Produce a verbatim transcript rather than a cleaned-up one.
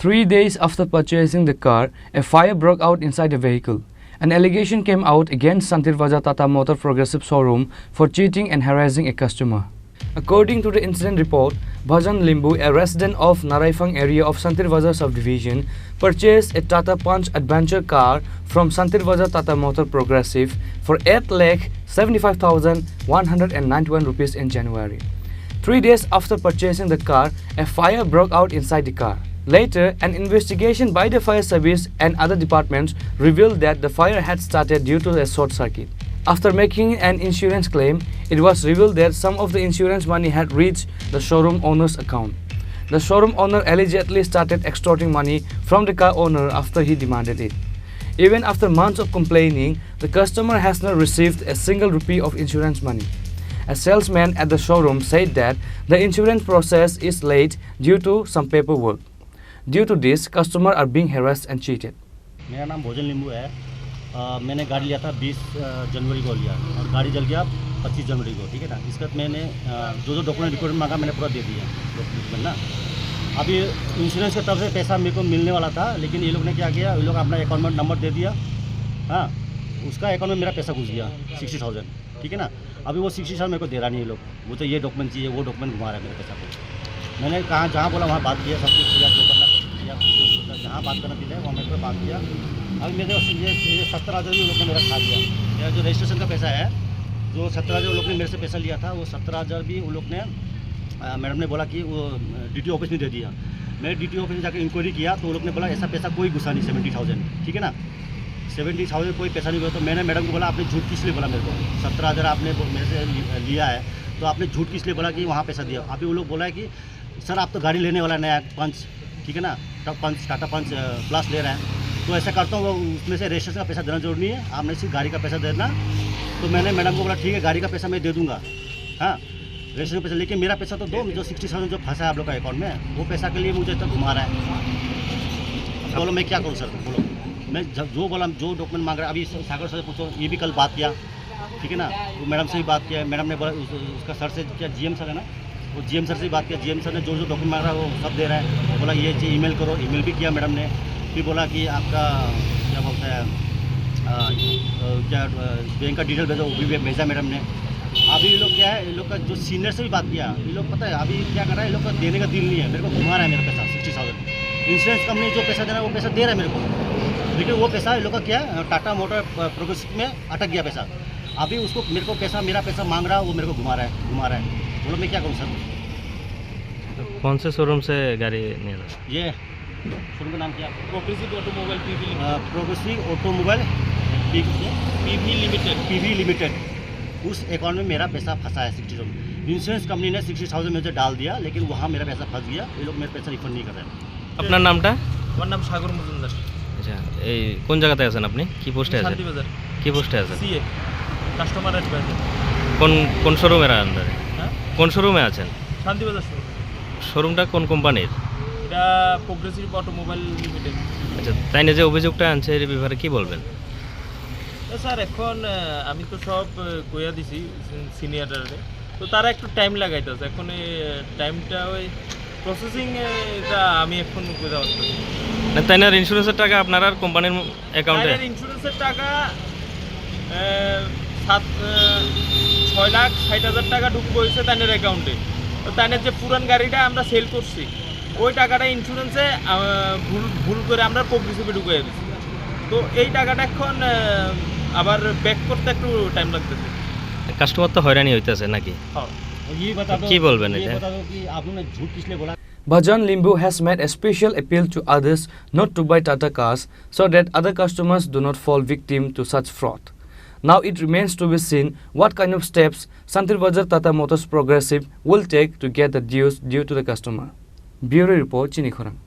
Three days after purchasing the car, a fire broke out inside the vehicle. An allegation came out against Santir Bazar Tata Motor Progressive showroom for cheating and harassing a customer. According to the incident report, Bhajan Limbu, a resident of Naraifang area of Santir Bazar subdivision, purchased a Tata Punch Adventure car from Santir Bazar Tata Motor Progressive for eight lakh seventy-five thousand one hundred and ninety-one rupees in January. Three days after purchasing the car, a fire broke out inside the car. Later, an investigation by the fire service and other departments revealed that the fire had started due to a short circuit. After making an insurance claim, it was revealed that some of the insurance money had reached the showroom owner's account. The showroom owner allegedly started extorting money from the car owner after he demanded it. Even after months of complaining, the customer has not received a single rupee of insurance money. A salesman at the showroom said that the insurance process is late due to some paperwork. Due to this, customers are being harassed and cheated. मेरा नाम भोजन लिंबू है। अ, मैंने गाड़ी लिया था बीस, अ, जनवरी को लिया और गाड़ी जल गया पच्चीस जनवरी को, ठीक है ना। इसके बाद मैंने, अ, जो जो डॉक्यूमेंट रिक्वायरमेंट मांगा, मैंने पूरा दे दिया डॉक्यूमेंट ना। अभी इंश्योरेंस की तरफ से पैसा मेरे को मिलने वाला था, लेकिन ये लोग ने क्या किया, ये लोग अपना अकाउंट नंबर दे दिया। हाँ, उसका अकाउंट में मेरा पैसा घुस गया सिक्सटी थाउजेंड, ठीक है ना। अभी वो सिक्सटी थाउजेंड मेरे को दे रहा नहीं ये लोग। वो तो ये डॉक्यूमेंट चाहिए, वो डॉक्यूमेंट घुमा रहा है मेरे पैसा को। मैंने कहा, जहाँ बोला वहाँ बात किया, सब कुछ किया, जो करना सब किया, कुछ कुछ होता, जहाँ बात करना दिला है, वहाँ मेरे को बात किया। अभी मेरे को ये, ये सत्तर हज़ार भी उन लोग ने मेरा खा लिया। मेरा जो रजिस्ट्रेशन का पैसा है, जो सत्तर हज़ार उन लोग ने मेरे से पैसा लिया था, वो सत्तर हज़ार भी उन लोग ने, अ, मैडम ने बोला कि वो, अ, डीटीओ ऑफिस में दे दिया। मैं डीटीओ ऑफिस में जाके इंक्वायरी किया, तो उन लोग ने बोला, "ऐसा पैसा कोई घुसा नहीं, सेवेंटी थाउजेंड, ठीक है ना?" सेवेंटी थाउजेंड कोई पैसा नहीं बोला, तो मैंने मैडम को बोला, "आपने झूठ किस लिए बोला मेरे को? सत्रह हज़ार आपने बो-, मेरे से लि-, लिया है, तो आपने झूठ किस लिए बोला कि वहाँ पैसा दिया?" अभी वो लोग बोला है कि, "सर, आप तो गाड़ी लेने वाला है नया पंच, ठीक है ना, टा-, पंच, टाटा पंच, अ, प्लस ले रहा है, तो ऐसा करता हूँ, वो उसमें से रजिस्ट्रेशन का पैसा देना जरूरी नहीं है, आपने सिर्फ गाड़ी का पैसा देना।" तो मैंने मैडम को बोला, "ठीक है, गाड़ी का पैसा मैं दे दूंगा।" हाँ, रजिस्ट्रेशन पैसा, लेकिन मेरा पैसा तो दो, जो सिक्सटी थाउजेंड जो फंसा है आप लोग का अकाउंट में, वो पैसा के लिए मुझे तो घुमा रहा है। अब बोलो, मैं क्या करूँ सर, बोलो। मैं जब जो बोला, जो डॉक्यूमेंट मांग रहा है, अभी सागर सर से पूछो, ये भी कल बात किया, ठीक है ना, वो मैडम से भी बात किया, मैडम ने बोला उस, उसका सर से, क्या जीएम सर है ना, वो जीएम सर से भी बात किया, जीएम सर ने जो जो डॉक्यूमेंट मांग रहा है वो सब दे रहा है। बोला ये चीज़ ईमेल करो, ईमेल भी किया मैडम ने। फिर बोला कि आपका क्या बोलते हैं, अ, अ, क्या, अ, बैंक का डिटेल भेजो, वो भी भे-, भेजा मैडम ने। अभी ये लोग क्या है, ये लोग का जो सीनियर से भी बात किया, ये लोग पता है अभी क्या कर रहा है, ये लोग का देने का दिल नहीं है, मेरे को घुमा रहा है मेरा पैसा सिक्सटी थाउजेंड। इंश्योरेंस कंपनी जो पैसा देना है वो पैसा दे रहा है मेरे को, लेकिन वो पैसा ये लोग का क्या है, टाटा मोटर, अ, प्रोग्रेसिव में अटक गया पैसा। अभी उसको, मेरे को पैसा, मेरा पैसा मांग रहा है, वो मेरे को घुमा रहा है, घुमा रहा है। बोलो मैं क्या करूँ सर? कौन से शोरूम से गाड़ी निया था? ये शोरूम का नाम क्या? Progressive automobile PV limited. अ, progressive automobile PV, PV limited. PV limited. उस अकाउंट में मेरा पैसा फंसा है सिक्सटी थाउजेंड। इंश्योरेंस कंपनी ने सिक्सटी थाउजेंड मुझे डाल दिया, लेकिन वहाँ मेरा पैसा फंस गया, ये लोग मेरा पैसा रिफंड नहीं कर रहे हैं। আপনার নামটা? আমার নাম সাগর মজুমদার। আচ্ছা, এই কোন জায়গাতে আছেন আপনি? কি পোস্টে আছেন? শান্তিবাজার। কি পোস্টে আছেন? CA, customer adviser. কোন, কোন শোরুমের আন্ডারে? হ্যাঁ? কোন শোরুমে আছেন? শান্তিবাজার শোরুম। শোরুমটা কোন কোম্পানির? এটা প্রোগ্রেসিভ অটোমোবাইল লিমিটেড। আচ্ছা, তাই না, যে অভিযোগটা আনছে এর ব্যাপারে কি বলবেন? না স্যার, এখন, আহ, আমি তো সব, আহ, কইয়া দিছি সি-, সিনিয়ররে। তো তারা একটু টাইম লাগাইতেছে। এখন এই, আহ, টাইমটা ওই প্রসেসিং এ, এটা আমি এখন বুঝতে পারতেছি না। না, তাই না, ইন্স্যুরেন্সের টাকা আপনার আর কোম্পানির অ্যাকাউন্টে? তাইলে ইন্স্যুরেন্সের টাকা, আহ, সাত, আহ, ছয় লাখ ষাট হাজার টাকা ঢুকবো হয়েছে তাইনের অ্যাকাউন্টে। তো তাইনের যে পুরান গাড়িটা আমরা সেল করছি, ওই টাকাটা ইন্স্যুরেন্সে, আহ, ভুল, ভুল করে আমরা প্রোগ্রেসিভে ঢুকে দিচ্ছি। তো এই টাকাটা এখন, আহ, আবার ব্যাক করতে একটু টাইম লাগতেছে। কাস্টমার তো হয়রানি হইতেছে নাকি? হ্যাঁ। ये बता दो, কি বলবেন ये এটা? बता दो कि आपने झूठ किस लिए बोला? Bhajan Limbu has made a special appeal to others not to buy Tata cars so that other customers do not fall victim to such fraud. Now it remains to be seen what kind of steps Santir Bazar Tata Motors Progressive will take to get the dues due to the customer. Bureau Report, Chini Khorang.